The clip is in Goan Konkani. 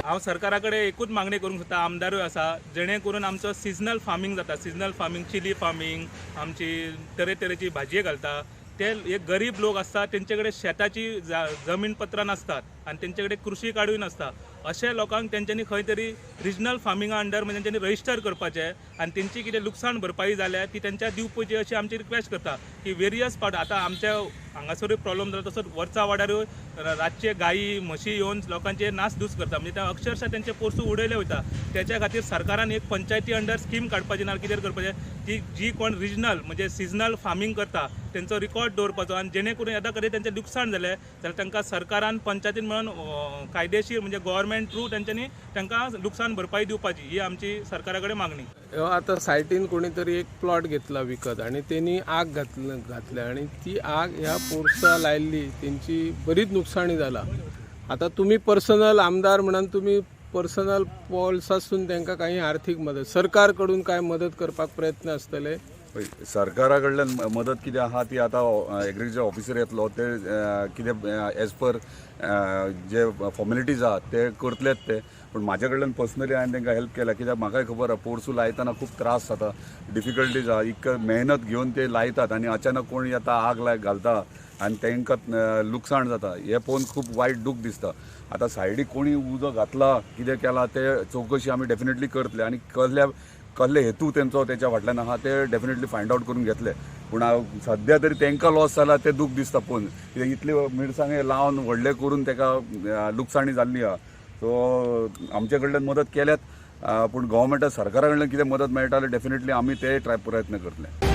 हांव सरकारा कडेन एकूच मागणी करूंक सोदता, आमदारूय आसा, जेणे करून आमचो सिजनल फार्मींग जाता. सिजनल फार्मींग, चिली फार्मींग, आमची तरेतरेची भाजये घालता. ते एक गरीब लोक आसता, तेंचे कडेन शेताची जमीन पत्रां नासतात आनी तेंचे कडेन कृशी कार्डूय नासता. अशे लोकांक तेंच्यांनी खंय तरी रिजनल फार्मिंगा अंडर म्हणजे तेंच्यांनी रजिस्टर करपाचें आनी तेंची कितें लुकसाण भरपाई जाल्या ती तेंच्या दिवपाची, अशी आमची रिक्वेस्ट करता. की वेरियस पार्ट आतां आमच्या हांगासरूय प्रॉब्लम जाला, तसोच वरचा वाड्यारूय रातचे गायी म्हशी येवन लोकांचे नासधूस करता, म्हणजे ते अक्षरशः तेंचे पोरसूं उडयले वयता. तेच्या खातीर सरकारान एक पंचायती अंडर स्कीम काडपाची ना कितें करपाचें, ती जी कोण रिजनल म्हणजे सिजनल फार्मींग करता तेंचो रिकॉर्ड दवरपाचो आनी जेणे करून येदा कडेन तेंचें लुकसाण जालें जाल्यार तांकां सरकारान पंचायतीन मेळून कायदेशीर म्हणजे गव्हर्मेंट थ्रू तेंच्यांनी तांकां लुकसाण भरपाई दिवपाची, ही आमची सरकारा कडेन मागणी. ह्यो आतां सायटीन कोणी तरी एक प्लॉट घेतला विकत आनी तेणी आग घातल्या आनी ती आग ह्या पोरसा लायल्ली, तेंची बरीच नुकसाणी जाला. आतां तुमी पर्सनल आमदार म्हणून तुमी पर्सनल पोल्सासून तांकां काही आर्थीक मदत, सरकार कडून काय मदत करपाक प्रयत्न आसतले? पळय, सरकारा कडल्यान मदत कितें आहा ती आतां एग्रीकल्चर ऑफिसर येतलो, ते कितें एज पर जे फॉर्मेलिटीज आहा ते करतलेच ते. पूण म्हाज्या कडल्यान पर्सनली हांवें तांकां हेल्प केल्या, कित्याक म्हाकाय खबर आहा पोरसूं लायतना खूब त्रास जाता, डिफिकल्टीज आहा. इतकें मेहनत घेवन ते लायतात आनी अचानक कोण येता, आग लाय घालता आनी तांकां लुकसाण जाता, हें पळोवन खूब वायट दूख दिसता. आतां सायडीक कोणी उजो घातला, कितें केलां, ते चवकशी आमी डेफिनेटली करतले आनी कसल्या कसले हेतू तेंचो तेच्या फाटल्यान आहा ते डेफिनेटली फायंड आवट करून घेतले. पूण सद्या तरी तांकां लॉस जाला ते दूख दिसता पळोवन, कित्याक इतले मिरसांगे लावन व्हडले करून ताका लुकसाणी जाल्ली आहा. सो आमचे कडल्यान मदत केल्यात, पूण गव्हर्मेंटा सरकारा कडल्यान कितें मदत मेळटा जाल्यार डेफिनेटली आमी ते ट्राय प्रयत्न करतले.